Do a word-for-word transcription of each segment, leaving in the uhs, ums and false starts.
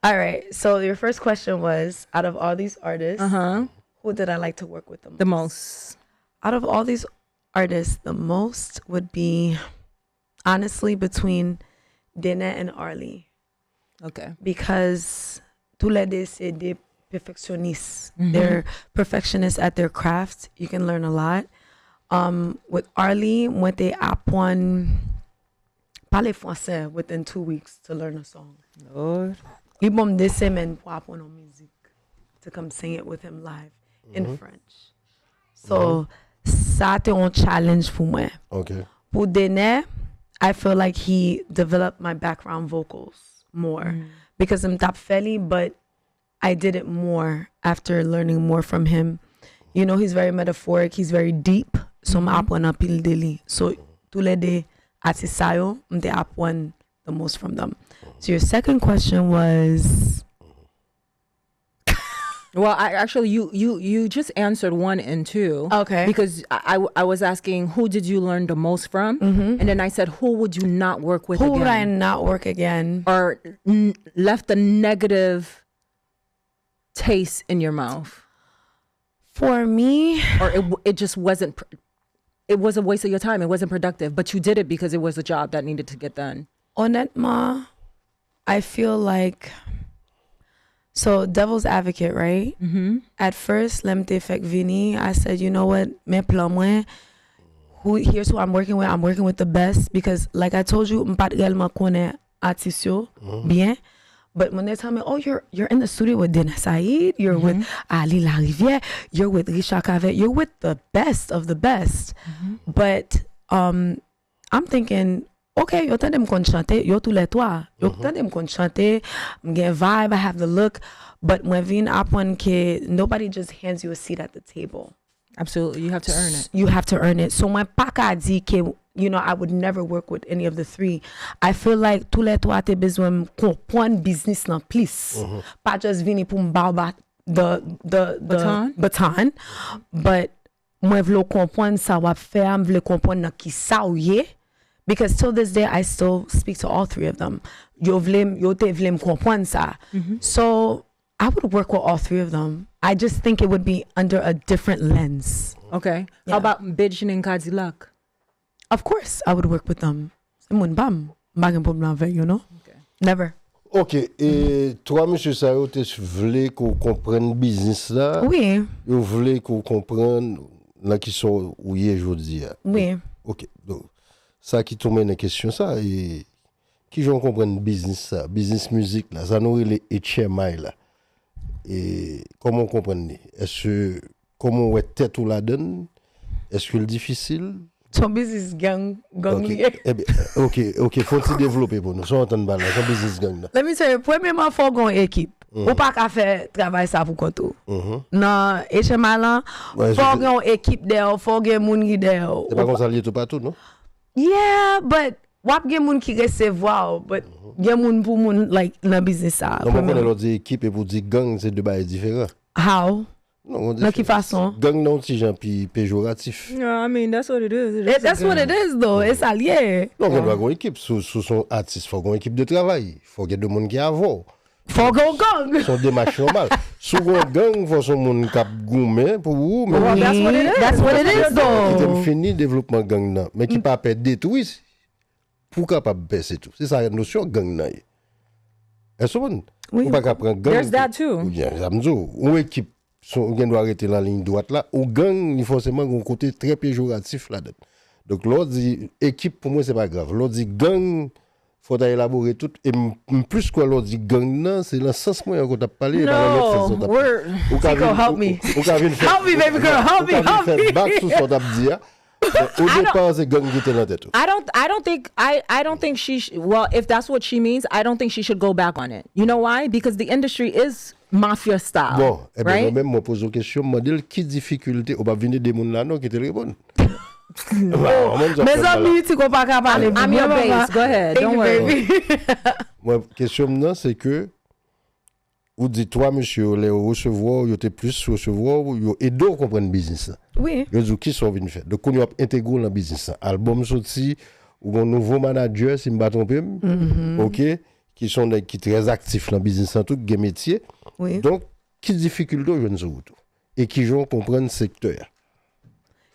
All right. So your first question was, out of all these artists, Uh-huh. who did I like to work with the most? The most. Out of all these artists, the most would be honestly between Dene and Arly, Okay. because tous les deux c'est des perfectionnistes. They're perfectionists at their craft. You can learn a lot. Um, with Arly, mwen te aprann pale fransè within two weeks to learn a song. Lord. Li ban m de semèn pou aprann yon mizik, to come sing it with him live in French. So, sa te yon challenge pou mwen. Ok. Pou Dene, I feel like he developed my background vocals more because m t ap fè li, but I did it more after learning more from him. You know, he's very metaphoric, he's very deep. So, m aprann anpil de li. So, tous les deux atis sa yo, m te aprann the most from them. So, your second question was Well, I actually you you you just answered one and two. Okay. Because I I, I was asking who did you learn the most from, Mm-hmm. And then I said who would you not work with who again, would I not work again? Or n- left a negative taste in your mouth, For me, or it w- it just wasn't. Pr- it was a waste of your time. It wasn't productive, but you did it because it was a job that needed to get done. Honnêtement, I feel like, so devil's advocate, right? Mm-hmm. At first, lè m te fèk vini, I said, you know what, men plan mwen, who, here's who I'm working with, I'm working with the best, because like I told you, m pa t rèlman konnen atis yo byen. But when they tell me, oh, you're you're in the studio with Dene Said, you're with Arly Larivière, you're with Richard Cavé, you're with the best of the best. But um, I'm thinking, ok, yo tande m konn chante, yo tou lè twa. Yo tande m konn chante, m gen vibe, I have the look. But mwen vin aprann ke nobody just hands you a seat at the table. Absolutely, you have to earn it. You have to earn it. So mwen pa ka di ke, you know, I would never work with any of the three. I feel like tou lè twa te bezwen m konprann biznis lan plis. Pa just vini pou m ba w ba the the the Baton? Baton. But mwen vle w konprann sa w ap fè a, m vle konprann nan ki sa w ye. Because till this day, I still speak to all three of them. Yo vle m, yo te vle m konprann sa. So I would work with all three of them. I just think it would be under a different lens. Okay. Yeah. How about Bedjine and Kadilak? Of course, I would work with them. Se moun pa m. M pa gen pwoblèm avè yo, non? Okay. Never. Ok, e twa mesye sa yo te vle ke w konprann biznis la. Wi. Yo vle ke w konprann nan ki sa w ye jodi a. Wi. Ok, donk, sa ki tonbe nan kesyon sa, e kijan w konprann biznis sa, biznis mizik la, sa nou rele H M I la. E kòman w konprann li? Èske, kòman w wè tèt ou ladan l? Èske l difisil? Son biznis gang, gang Ok, li ye. Ebyen, ok, ok, fò w ti devlope pou nou. Sa w antann pa la, se yon biznis gang nan. Let me tell you, premyèman, fò w gen yon ekip. Ou pa ka fè travay sa pou kont ou. Nan H M I lan, Wè, fò w se- gen yon ekip dèyè w, fò w gen moun ki dèyè w. Se pa konsa l ye toupatou, non? Yeah, but w ap gen moun ki resevwa w, but gen moun pou moun, like, nan biznis sa. Non, mwen konnen Premyèman. lè w di ekip epi w di gang, se de bagay diferan. How? Non, Nan ki fason? Gang nan yon ti jan pi pejoratif. Yeah, I mean that's what it is. It It, is a that's what gang. It is, though. E sa l ye. Non, gen dwa gen yon ekip. Si w, si w se yon atis, fò gen yon ekip de travay. Fò gen de moun ki avè w. Fò gen yon gang. Se yon demach nòmal. Si w gen yon gang, fò se yon moun k ap goumen pou ou. Men Wi, that's what it is. That's what it is, though. Kite m fini devlopman gang nan. Men ki pa pè detwi pou w kapab pèse tou. Se sa nosyon gang nan ye. Èske w konprann? Wi. Ou pa ka pran gang. There's that too. Ou gen, sa m di w, yon ekip, si w gen dwa rete nan liy dwat la, ou gang, li fòseman gen yon kote trè pejoratif ladan l. Donk, lè w di ekip, pou mwen, se pa grav. Lè w di gang, fò w ta elabore tout. E m, m plis kwè lè w di gang nan, se nan sans mwen ankò w t ap pale, e pa nan lòt sans ou t ap pale. We're- Ou ka Tico, vin- help ou- me. Ou ka vin fè. Help me, baby girl, help Ou me, ka vin help fè me. Bak sou sa w t ap di a. Men o depa, se gang ki te nan tèt ou. I don't I don't think I I don't think she sh- well, if that's what she means, I don't think she should go back on it. You know why? Because the industry is mafia style. Bon, ebyen, Right? Mwen menm, mwen poze yon kesyon, m mande l ki difikilte, ou p ap vin ede moun la non, kite l reponn. Mezanmi, Tico pa ka pale pou I'm your mwen, mama. base. Go ahead. Thank Don't you, worry. Baby. Mwen, kesyon m nan, se ke ou di twa mesye yo, lè yo resevwa w, yo te plis resevwa w, yo ede w konprann biznis la. Wi. Yo di w kisa w vin fè. Donk, kounye a w ap entegre w nan biznis la. Albòm soti, ou gen yon nouvo manadjè, si m pa twonpe m. Ok? ki se yon nèg ki trè aktif nan biznis lan tou, ki gen metye. Wi. Donk, ki difikilte w jwenn sou wout ou? E kijan w konprann sektè a?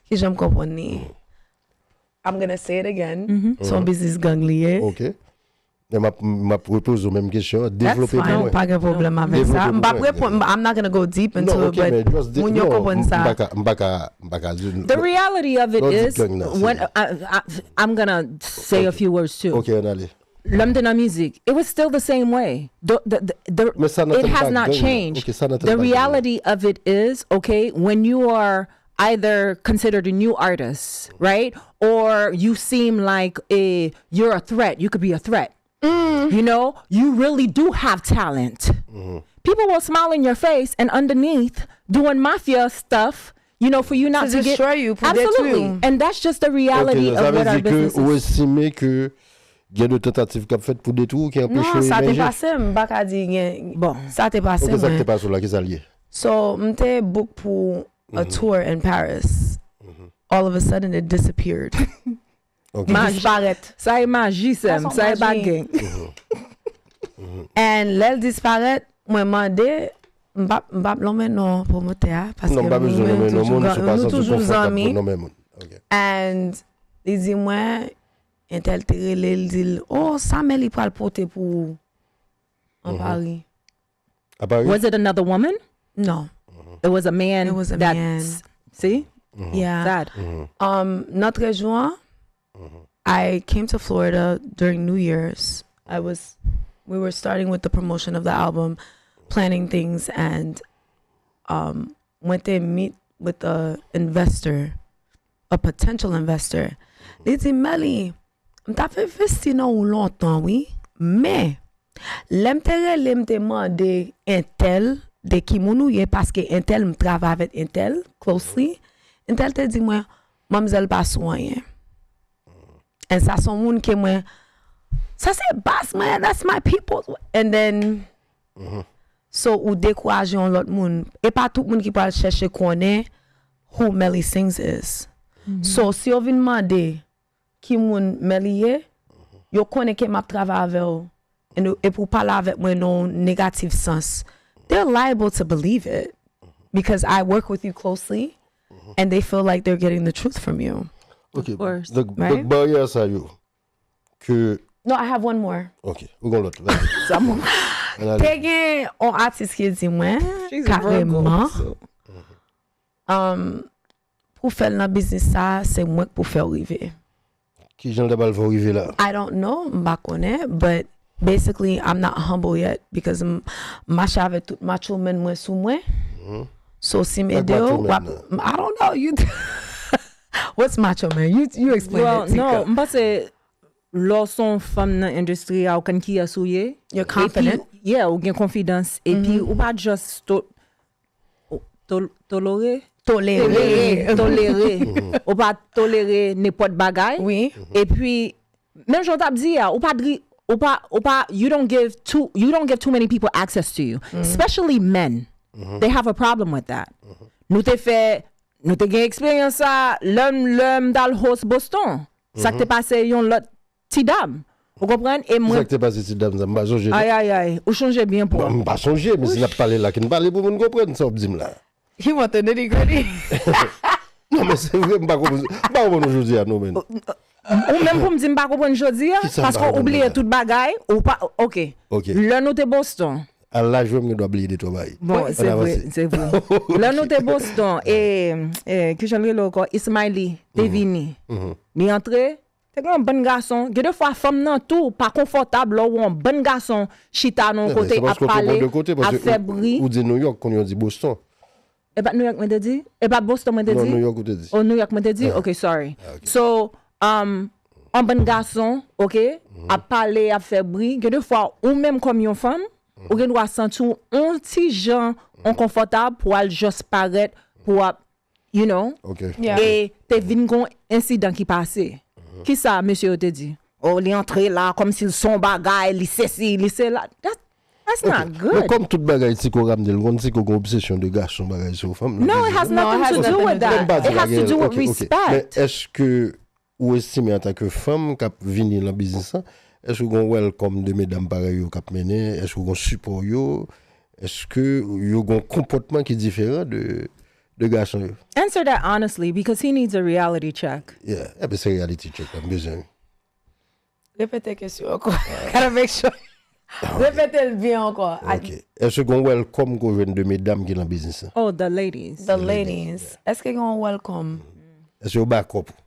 Kijan m konprann li? I'm gonna say it again. Se yon biznis gang li ye. Ok. E m ap, m ap repoze w menm kesyon an. That's Devlope pou fine. mwen. Pa gen pwoblèm avèk sa. Devlope M p ap pou mwen. reponn, I'm not gonna go deep into Non, it, ok, men but just di, moun yo non, konprann m sa. pa ka, m pa ka, m pa ka di. The reality of it Don't is, gang now, when see. I, I, I'm gonna say a few words too. Ok, ann ale. Lè m te nan mizik, it was still the same way. The, the, the, the, Men sa nan it tèm has pa not gang nan. Changed. Ok, sa nan tèm The pa gang nan. Reality of it is, okay, when you are either considered a new artist, right? Or you seem like a, you're a threat. You could be a threat. You know, you really do have talent. People will smile in your face and underneath doing mafia stuff, you know, for you not To to get destroy you, pou detwi Absolutely. Ou. And that's just the Ok, reality sa of what vle our di ke business ou is. Estime ke gen de tantativ k ap fèt pou detwi w ki anpeche Non, w sa te emèje? Pase m, m pa ka di gen. Bon. Sa te pase Ok, sa k te mwen. Pase w la, ki sa l ye? So, m te book pou a tour in Paris. All of a sudden, it disappeared. Ok. Li disparèt. Sa e maji, sèm. Sa se Sa e maji. Gang. And lè l disparèt, mwen mande, m p ap m p ap lonmen non pwomotè a, paske Non, m pa bezwen nou nonmen non toujou moun, gan- se pa nou santi toujou konfòtab zanmi. Pou nonmen moun. Ok. And li di mwen, entèl te rele, li di l, oh, sa Melly pral pote pou ou an Paris. A Paris? Was it another woman? Non. It was a man. It was a That, man. See? Yeah. Sad. Um, nan trèz jou an, I came to Florida during New Year's. I was, we were starting with the promotion of the album, planning things, and um, mwen te meet with a investor, a potential investor. Li di, Melly, m t ap envesti nan ou lontan, wi, men lè m te rele, m te mande entèl de ki moun ou ye, paske entèl, m travay avèk entèl closely. Entèl te di mwen, manmzèl pa sou anyen. And sa se yon moun ke mwen, sa se baz mwen, that's my people. And then, so ou dekouraje yon lòt moun. E pa tout moun ki pral chèche konnen who Melly Sings is. So, si yo vin mande ki moun Melly ye, yo konnen ke m ap travay avè w. And, e pou w pale avèk mwen nan yon negative sans, they're liable to believe it. Because I work with you closely, and they feel like they're getting the truth from you. Ok. Course. Donk, Right? donk baryè sa yo. Ke, No, I have one more. ok. Ou gen lòt. Vas-y. Sa mwen. Ann ale. Te gen yon atis ki di mwen, She's a Virgo, karèman, so. um, pou fè l nan biznis sa, se mwen k pou fè w rive. Kijan l ta pral fè w rive la? I don't know, m pa konnen, but basically, I'm not humble yet because m mache avèk tout macho men mwen sou mwen. So, si m Sa k ede w, macho men w ap, nan? I don't know, you, what's macho man? You, you explain Well, it, Tika. Non, m panse lè w se yon fanm nan endistri a, ou konn kiyès ou ye. You're confident. Epi, yeah, ou gen konfidans. Epi, ou pa just to, to, tolore. Tolere. Tolere. Tolere. Ou pa tolere nenpòt bagay. Wi. Epi, menm jan w t ap di a, ou pa dri, ou pa, ou pa, you don't give too, you don't give too many people access to you. Especially men. They have a problem with that. Nou te fè, nou te gen eksperyans sa, lè m, lè m t al host Boston. Sa k te pase yon lòt ti dam. Ou konprann? E Sa mwen, k te pase ti dam sa, m pa sonje. Non. Ay, ay, ay. Ou chonje byen pwòp. Bon, m pa sonje, men si n ap pale la, ki n pale pou moun konprann sa w ap di m la. He want the nitty gritty. Non, men se vre, m pa konprann, m pa konprann ou jodi a, non, men. Ou menm pou m di m pa konprann jodi a, Ki sa m pa paske ou konprann bliye la? Tout bagay, ou pa, ok. Ok. Lè nou te Boston. A laj mwen, m gen dwa bliye de twa bagay. Bon, Ann se vre, avanse. Se vre. Lè nou te Boston, e, e, ki jan l rele ankò? Ismaili te vini. Li antre, te gen yon bann gason. Gen de fwa, fanm nan tou pa konfòtab lè w wè yon bann gason chita nan yon kote, ap pale, ap fè bri. Ou di New York, kounye a w di Boston. E pa New York mwen te di? E pa Boston mwen te di? Non, New York ou te di. Oh, New York mwen te di? Ok, sorry. So, um, yon bann gason, ok, ap pale, ap fè bri. Gen de fwa, ou menm kòm yon fanm, ou gen dwa santi w yon ti jan enkonfòtab pou al just parèt, pou ap, you know, Ok. Yeah. e te vin gon ensidan ki pase. Kisa mesye yo te di? Oh, li antre la kòmsi l se yon bagay, li sesi, li sela. That, that's not Men good. Kòm tout bagay Tiko ramde l, konn Tiko gen obsesyon de gason bagay sou fanm. No, it has No, it nothing has to do nothing with to do that. with that. It has to do with Ok, ok. Men respect. Èske ou estime antanke fanm k ap vini nan biznis lan, Èske w gen yon welcome de medam parèy yo k ap mennen? Èske w gen yon sipò yo? Èske yo gen yon konpòtman ki diferan de, de gason yo? Answer that honestly, because he needs a reality check. Yeah, epi se reality check la m bezwen. Repete kesyon ankò. Gotta make sure. Repete l byen ankò. Ok. Èske w gen yon welcome ke w jwenn de medam ki nan biznis la? Oh, the ladies. The ladies. Èske gen yon welcome? Èske yo bakòp ou?